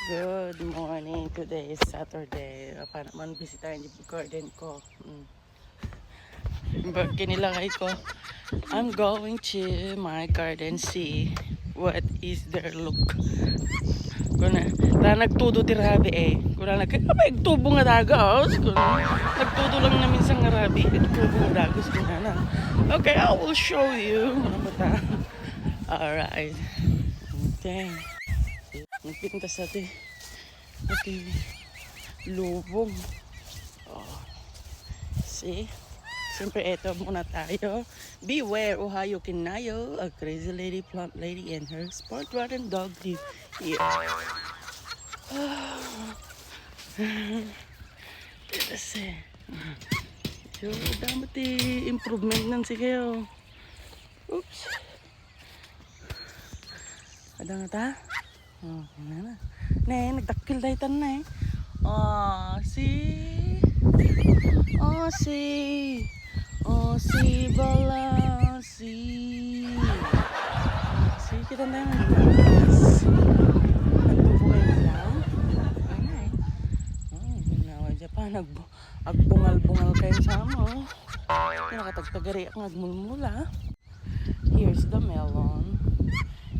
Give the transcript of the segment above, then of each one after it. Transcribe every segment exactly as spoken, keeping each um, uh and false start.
Good morning. Today is Saturday. Apan naman, bisita yung garden ko. Mm. Ba, kinilangay ko. I'm going to my garden, see what is their look. Kuna, ta nagtudo ti rabi eh. Kuna, nag-, "Abay, nagtubo nga dagus." Kuna, nagtudo lang namin sa nga rabi. Nagtubo nga dagus. Kuna na. Okay, I will show you. Ano ba ta? Alright. Okay. Nagpintas sa ti. Okay. Lubong. Oh. See? Siyempre, eto muna tayo. Beware, Ohio Kinayo, a crazy lady, plump lady, and her sport rotten dog live here. Kasi, so, damo ti improvement nan si kayo. Oops. Ada nga ta? Oh, ano na? Ne, nagdakkel daytan na eh. Oh, si. Oh, si. Oh, si Bala. Si. Si, kita na yun. Nagtubo kayo na lang. Ano eh? Oh, ginawa dyan pa. Nagbu-, agbungal-bungal kayo sa amo. Nakatagtagari ang agmulmula. Here's the melon.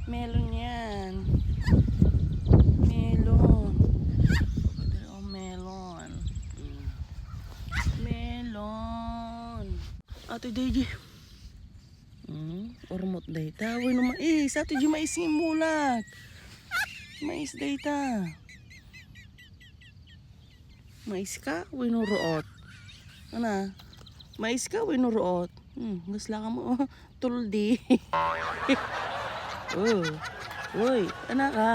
Melon yan. Melon. Oh, melon. Mm. Melon. Ate Deji. Mm, urmot dayta. Uy, no mais. Ate Deji, mais nga mulak. Mais dayta. Mais ka? Wenno ruot? Ana? Mais ka? Wenno ruot? Hmm, gasla ka mo. Tuldi. Oh. Uy, anak ka.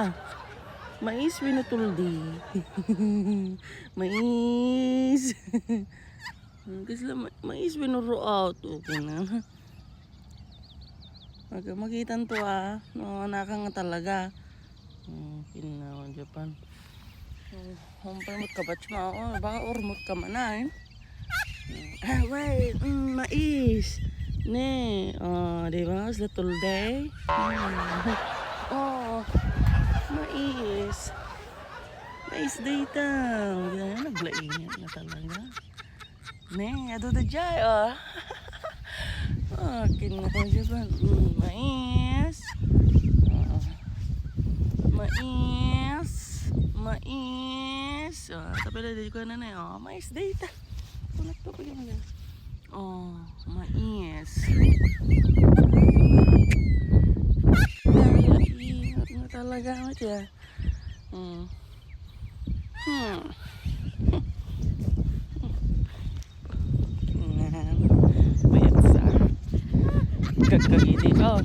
Mais wenno tuldi. Mais. Hmm, gasla ma-, mais wenno ruot? Okay na. Mag-, makitan to, ah. No, anakang nga talaga. Hmm, kinawa Japan. Oh, humpay mo't kabatch mo ako. Baka urmot ka man, ah, eh. Ah, wait. Mm, mais. Ne. Oh, di ba? Sa tulday. Mm. Oh, mais. Mais data. Yan, naglaingat na talaga. Ne, adu da jay, oh. Oh, kinakaw siya ba? Mm, mais. Oo. Mais. Mais. Oh, tapi na dito ko na na, oh. Mais data. Tulad ko pa yung mga. Oh, mais. Ay, ingat na talaga, mati, ah. Hmm. Hmm. Mayat sa gagkagiti. Oh.